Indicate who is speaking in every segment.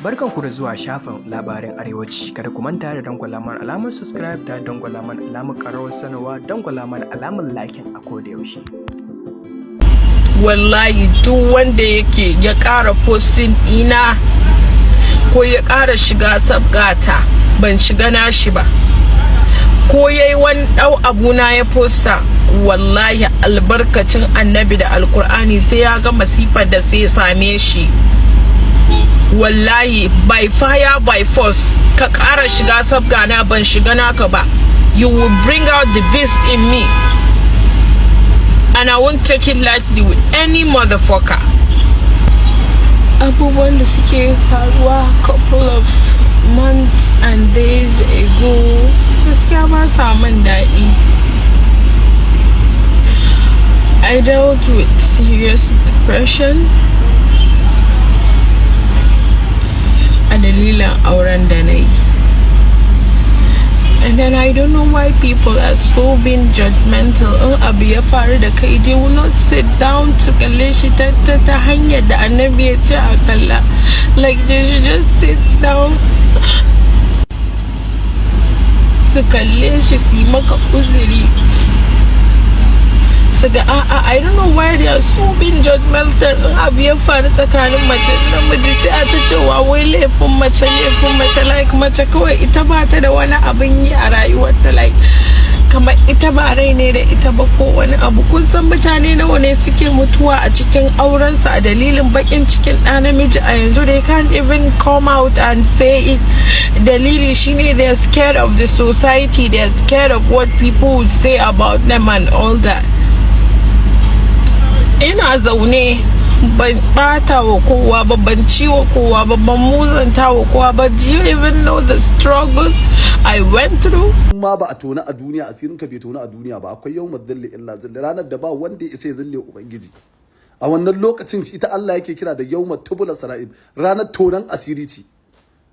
Speaker 1: Barkanku da zuwa shafin Labarin Arewaci. Kada ku manta da dangwala mana alamar subscribe da dangwala mana alamar ƙararrawar sanarwa, dangwala mana alamar liking a koda yaushe.
Speaker 2: Wallahi duk wanda yake ya ƙara posting ɗina ko ya ƙara shiga sabgata ban shiga nashi ba, ko yayi wani ɗau abuna ya posta, wallahi albarkacin Annabi da Alkur'ani sai ya ga masifar da sai same shi. Wallahi by fire by force, ka ƙara shiga sabgana ban shiga naka ba, you will bring out the beast in me and I won't take it lightly with any motherfucker.
Speaker 3: Abubuwan da suke faruwa couple of months and days ago gaskiya ba sa min daɗi. I dealt with serious depression a dalilin auren da na yi. And then I don't know why people are so being judgmental. In abu ya faru da kai, they will not sit down su kalle shi ta hanyar da Annabi ya ce a kalla. Like, they should just sit down su kalle shi, su yi maka uzuri, su ga a'a. I don't know why they are so being judgmental. In abu ya faru tsakanin mace da namiji, sai a ta cewa wai laifin mace, laifin mace. Like, mace kawai ita ba ta da wani abin yi a rayuwarta, like kamar ita ba rai ne da ita ba ko wani abu. Kun san mutane nawa ne suke mutuwa a cikin aurensu a dalilin bakin cikin ɗa namiji? A yanzu they can't even come out and say it. Dalili shine they are scared of the society, they are scared of what people would say about them and all that. Ina zaune, ban bata wa kowa ba, ban ci wa kowa ba, ban muzanta wa kowa ba. Do you even know the struggles I went through?
Speaker 4: Ma ba a tona a duniya, asirin ka bai tona a duniya ba, akwai yawma zilli illa zilli, ranar da ba wanda ya isa ya zille Ubangiji a wannan lokacin. Ita Allah yake kira da yawma tubula sara'ib, ranar tonan asiri ce.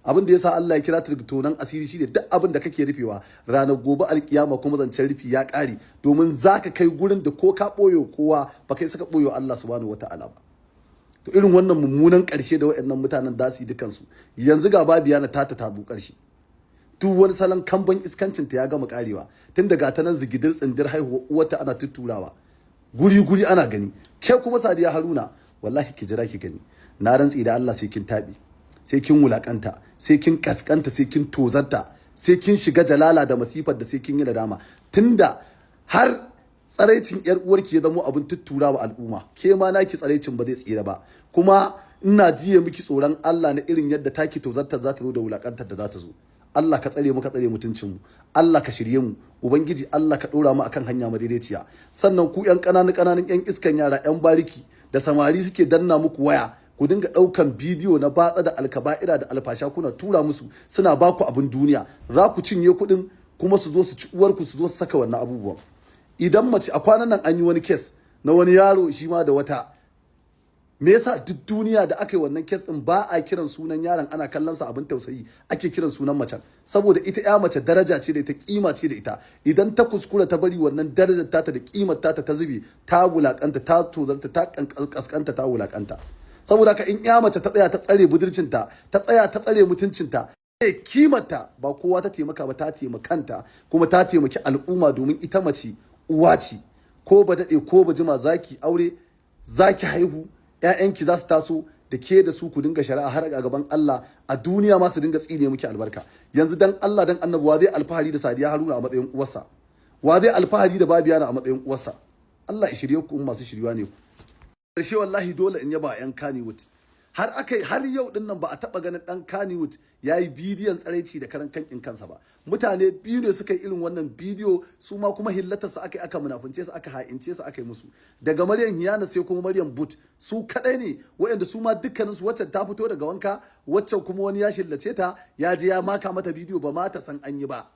Speaker 4: Abin da yasa Allah ya kira ta da tonan asiri shine duk abin da kake rufewa, ranar gobe alkiyama kuma zancen rufi ya kare, domin zaka kai gurin da ko ka boye kowa ba kai saka boye Allah subhanahu wataala ba. To irin wannan mummunan karshe da waɗannan mutanen da su yi dukansu, yanzu ga Babiyana ta zo karshe. Duk wani salon kamban iskancin ta ya gama karewa, tun daga ta nan zigidir tsindir haihuwa uwarta ana tutturawa guri guri ana gani. Ke kuma Sadiya Haruna, wallahi ki jira ki gani. Na rantsi da Allah sai kin tabi, sai kin wulakanta, sai kin kaskanta, sai kin tozarta, sai kin shiga jalala da masifar da sai kin yi nadama. Tunda har tsaraicin yar uwarki ya zamo abin tuttura wa al'umma, ke ma naki tsaraicin ba zai tsira ba. Kuma ina jiye miki tsoron Allah na irin yadda taki tozartar za ta zo da wulakantar da za ta zo. Allah ka tsare mu, ka tsare mutuncin mu. Allah ka shirye mu. Ubangiji Allah ka dora mu akan hanya madaidaiciya. Sannan ku yan kananun kananun yan iskan yara, yan bariki da samari suke danna muku waya, ku dinga daukan bidiyo na batsa da alkaba'ira da alfasha kuna tura musu, suna ba ku abin duniya. Za ku cinye kuɗin kuma su zo su ci uwarku, su zo su saka wannan abubuwan. Idan mace, a kwanan nan an yi wani case na wani yaro shi ma da wata. Me yasa duk duniya da aka yi wannan case din ba a kiran sunan yaron, ana kallon sa abin tausayi, ake kiran sunan macen? Saboda ita ya mace daraja ce da ita, kima ce da ita. Idan ta kuskura ta bari wannan darajar tata da kimar tata ta zube, ta wulakanta, ta tozarta, ta kaskanta, ta wulakanta. Saboda haka in ya mace ta tsaya ta tsare budurcinta, ta tsaya ta tsare mutuncinta, kimarta, ba kowa ta taimaka ba, ta taimakanta kuma ta taimaki al'umma, domin ita mace uwa ce. Ko ba daɗe ko ba jima, zaki aure, zaki haihu, ƴaƴanki za su taso, da ke da su ku dinga shari'a har a gaban Allah. A duniya ma su dinga tsine miki albarka. Yanzu dan Allah dan Annabi, wa zai alfahari da Sadiya Haruna a matsayin uwarsa? Wa zai alfahari da Babiyana a matsayin uwarsa? Allah ya shirye ku in masu shiryuwa ne ku. Karshe, wallahi dole in yaba yan Kannywood. Har aka har yau din nan ba a taba ganin dan Kannywood yayi bidiyon tsaraici da karan kankin kansa ba. Mutane biyu ne suka yi irin wannan bidiyo, su ma kuma hillatar su aka yi, aka munafunce su, aka ha'ince su, aka yi musu. Daga Maryam Hiyana sai kuma Maryam But, su kadai ne waɗanda su ma dukkanin su, waccan ta fito daga wanka, waccan kuma wani ya shillace ta, ya je ya maka mata bidiyo, ba ma ta san an yi ba.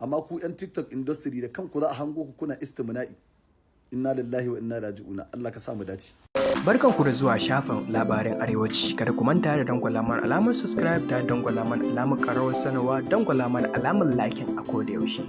Speaker 4: Amma ku yan TikTok industry da kanku za a hango ku kuna istimna'i. Inna lillahi wa inna raji'una. Allah ka sa mu dace.
Speaker 1: Barkanku da zuwa shafin Labarin Arewaci. Kada ku manta da dangwala mana alamar subscribe da dangwala mana alamar ƙararrawar sanarwa, dangwala mana alamar liking a koda yaushe.